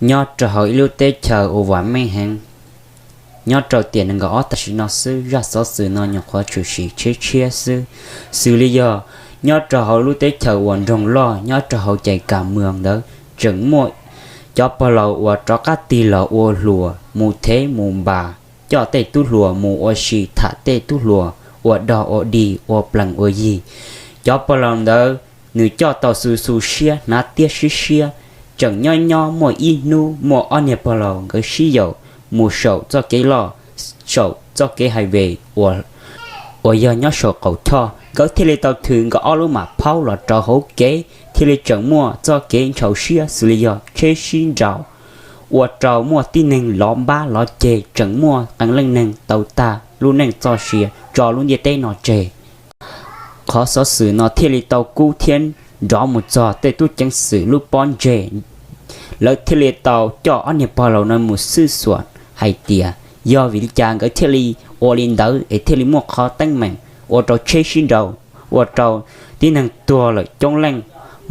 Nyob rau hauv ib lub teb chaws uas vam meej heev, nyob rau tiam nees nkaum ob tam sim no xwb, zaj xov xwm no nyuam qhuav tshwm sim tshiab tshiab xwb. Xws li yog nyob rau hauv lub teb chaws uas nroog loj nyob rau hauv cai kas mws ntawd, tseem muaj cov pog laus uas rov qab tig los ua hluas mus thev mus npas, coj tej tub hluas mus ua si, tham tej tub hluas ua dog ua dig, ua plees ua yig. Cov pog laus ntawd nws coj tau xu xu siab, hnav tiab sib siab. Tseem nyob nyob muaj ib hnub muaj ob niag pog laus nkawd sib yaum mus saum txoj kev loj, saum txoj kev highway uas yog nyob saum qaum choj. Nkawd thiaj li tau thwm nkawd ob lub mam phaub los rau hauv kev, thiaj li tseem muaj txoj kev ntshaus siab xws li yog tsheb sib nraus, ua rau muaj tib neeg lov npab lov ceg, tseem muaj qee leej neeg tau tag lub neej txoj sia tso lub ntiaj teb no tseg. Qhov xov xwm no thiaj li tau kub thiab nrov mus txog tej tub ceev xwm lub pob ntseg, lawv thiaj li tau coj ob niag pog laus no mus xwj xuam hais tias yog vim li cas nkawd thiaj li ua li ntawd es thiaj li muaj qhov teeb meem ua rau tsheb sib nraus, ua rau tib neeg tuag lawm coob leej,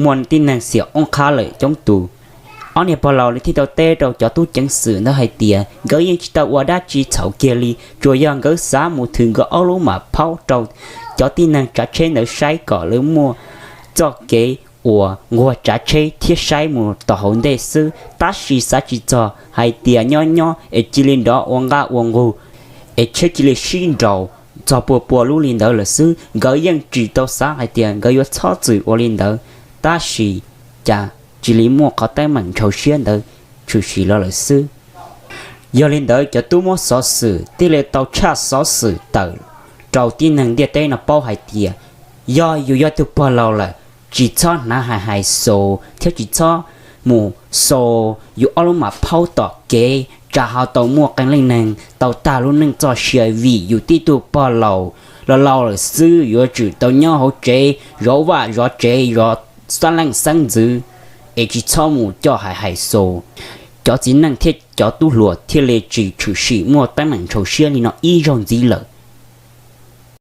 muaj tib neeg xiam oob qhab lawm coob tus. Ob niag pog laus li thiaj tau teb rau cov tub ceev xwm ntawd hais tias nkawd yeej tsis tau ua dab tsi txhaum kiag li, tsuas yog nkawd xav mus thwm nkawd ob lub mam phaub rau cov tib neeg tsav tsheb ntawd saib kom lawv muaj txoj kev uas nquag tsav tsheb thiab saib mus tom hauv ntej xwb. Tab sis xav tsis txog hais tias nyob nyob es cia li nrov ua nqaj ua nqug, es tsheb cia li sib nraus txog pua pua lub li ntawd lawm xwb. Nkawd yeej tsis tau xav hais tias nkawd yuav txhob txwm ua li ntawd, tab sis cas cia li muaj qhov teeb meem ntshaus siab ntawd tshwm sim los lawm xwb. Yog li ntawd cov tub muab xov xwm thiaj li tau tshaj xov xwm tawm rau tib neeg ntiaj teb no paub hais tias yog yus yog tug pog laus lawm, tsis txhob hnav hais hais xus thiab tsis txhob mus xus yus ob lub mam phaub tom kev, tsam ho tau muaj qee leej neeg tau tag lub neej txoj sia vim yus tib tug pog laus laus laus lawm xwb. Yuav tsum tau nyob hauv tsev zov vaj zov tsev, zov xab leej xeeb ntxwv, es tsis txhob mus coj hais hais xus. Cov txiv neej thiab cov tub hluas thiaj li tsis tshwm sim muaj teeb meem ntshaus siab li no ib zaug ntxiv lawm.